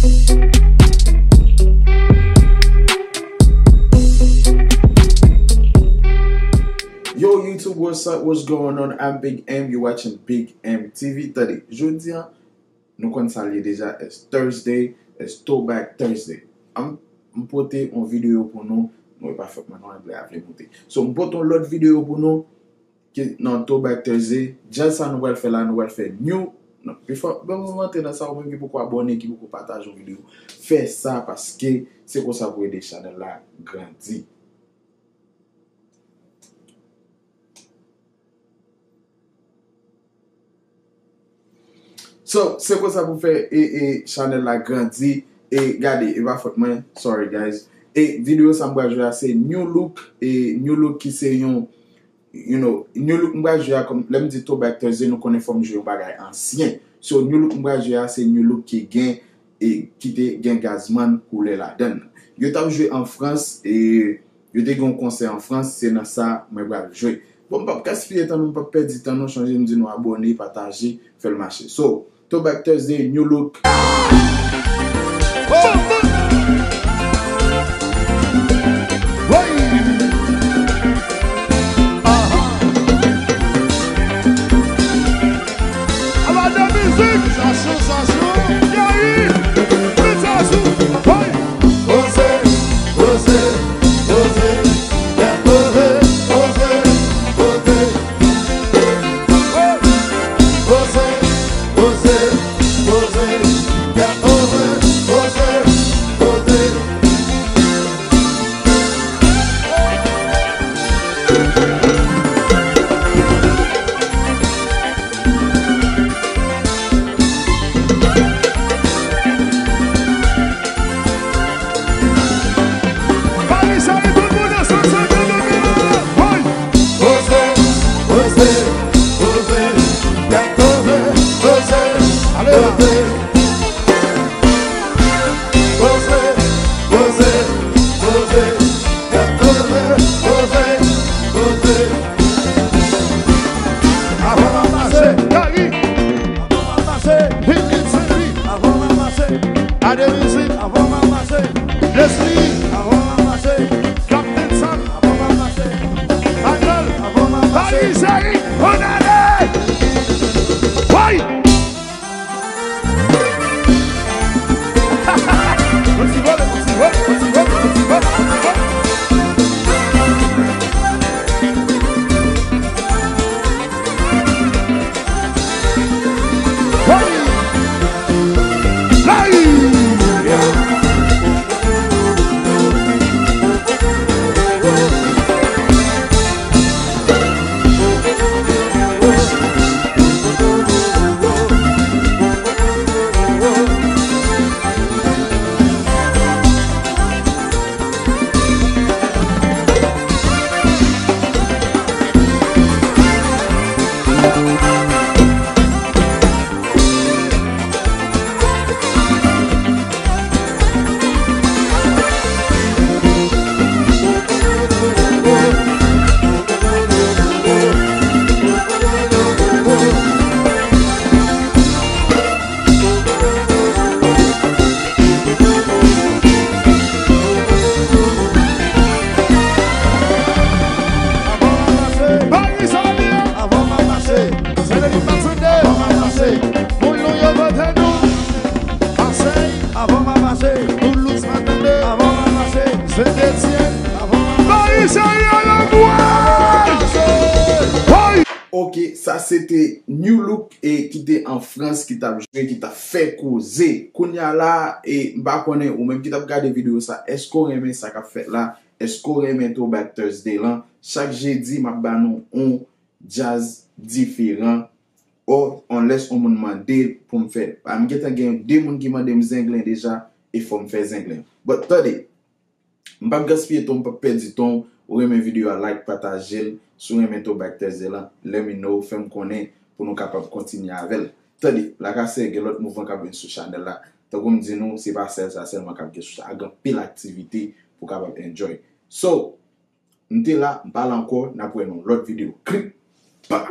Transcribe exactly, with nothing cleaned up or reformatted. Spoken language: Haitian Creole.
Yo, YouTube, what's up? What's going on? I'm Big M. You're watching Big M T V. Tande, jodi a, nou konn sa l ye deja. It's Thursday, it's Throwback Thursday. M, m pote yon videyo pou nou. Nou, e pa fòt mwen non, anglè a vle moute. So, m pote yon lòt videyo pou nou ki nan Throwback Thursday. Djaz sa nou pral fè la, nou pral fè new. Non, before, bon, bon, antre nan sa, ou menm ki poko abòne, ki poko pataje yon videyo, fè sa paske se konsa pou ede chanèl la grandi. So, se konsa pou fè e, e chanèl la grandi. E gade, e pa fòt mwen, sorry guys. E videyo sa m pral jwe a se new look, e new look ki se yon, you know, new look m pral jwe a, kòm lè m di Throwback Thursday, nou konnen fò m jwe yon bagay ansyen. So, new look m pral jwe a se new look ki gen, e ki te gen Gazman koulè ladan l. Yo t ap jwe an Frans, e yo te gen yon konsè an Frans, se nan sa mwen pral jwe. Bon, m p ap gaspiye tan nou, m p ap pèdi tan nou, chonje m di nou abòne, pataje, fè l mache. So, Throwback Thursday, new look. Ala de mizik! Sansasyon, sansasyon! Yay! Sansasyon! Hey! Poze, poze, poze, gad poze, poze, poze. Poze, poze, poze, gad poze, poze, poze. Poze, poze, poze, gad poze, poze, poze. Poze, poze, poze, gad poze, poze, poze. Avan m ap pase, Gary. Avan m ap pase, Wilfrid Saint-Louis. Avan m ap pase, Ademizik. Avan m ap pase, Leslie. Avan m ap pase, Captain Sam. Avan m ap pase, Manuel. Avan m ap pase, Paris Eric. Ann ale! Woy! Avan m ap pase, Saint-Denis, Matande. Avan m ap pase, moun nou yo vote nou. Masèy, avan m ap pase, Toulouse, Matande. Avan m ap pase, Sentetyèn, avan m ap pase. Paris, Ariel Antoine! Hey! Ok, sa se te New Look e ki te an Frans, ki t ap jwe, ki t ap fè koze. Kounye a la, e m pa konnen ou menm ki t ap gade videyo sa, èske w renmen sa k ap fèt la? Èske w renmen Throwback Thursday lan? Chak jedi, m ap ba nou yon djaz diferan. Or, unless yon moun mande pou m fè. A, m gentan gen de moun ki mande m Zenglen deja, e fò m fè Zenglen. But tande, m p ap gaspiye tan w, m p ap pèdi tan w. Ou renmen videyo a, like, pataje l. Si w renmen Throwback Thursday lan, let me know, fè m konnen pou nou kapab kontinye avè l. Tande, lakasè, gen lòt mouvman k ap vin sou chanèl la. Tankou m di nou, se pa sèl sa sèlman k ap gen sou chanèl la. Gen anpil aktivite pou w kapab enjoy. So, m te la, m pa la ankò, n ap wè nan lòt videyo. Klik! Pa!